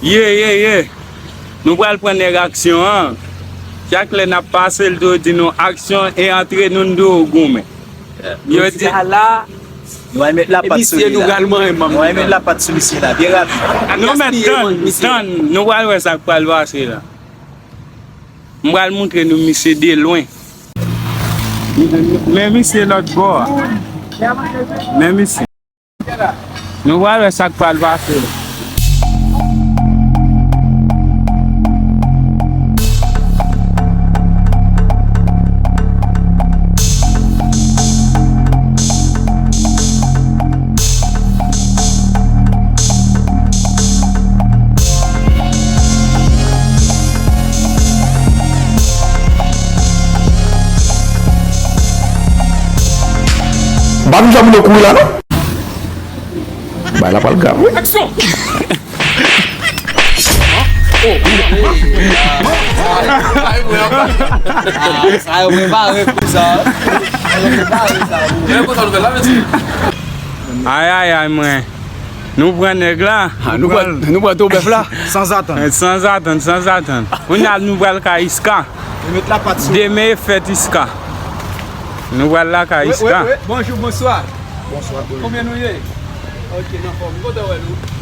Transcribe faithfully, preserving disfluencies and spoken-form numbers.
Ye, ye, ye. Nou pral pran nèg aksyon an. Chak lè n ap pase, l toujou di nou aksyon e antre nou, n toujou goumen. Yo di la, nou al met lapat sou li la. Nou al met lapat sou misye la, byen rapid. Nou mèt tann, tann, nou pral wè sa k pral pase la. M pral montre nou misye de lwen. Men misye lòt bò a. Men misye. Nou pral wè sa k pral pase. M pa konn jan moun yo kouri la non. Bagay la pral grav wi. Aksyon! Sa yo prepare pou sa. Sa yo prepare sa. Mwen kontan nouvèl la, mesye. Ay, ay, ay, mwen. Nou pran nèg la. Ah, nou pran, nou pran tou bèf la. Sanzatann. Sanzatann, sanzatann. Kounye a nou pral ka Iska. Yo met lapat sou. Demen e fèt Iska. Nou pral lakay Iska. Wi, wi, wi. Bonjou, bonswa. Bonswa, bonjou. Konbyen nou ye? Ok, n anfòm. M kontan wè nou.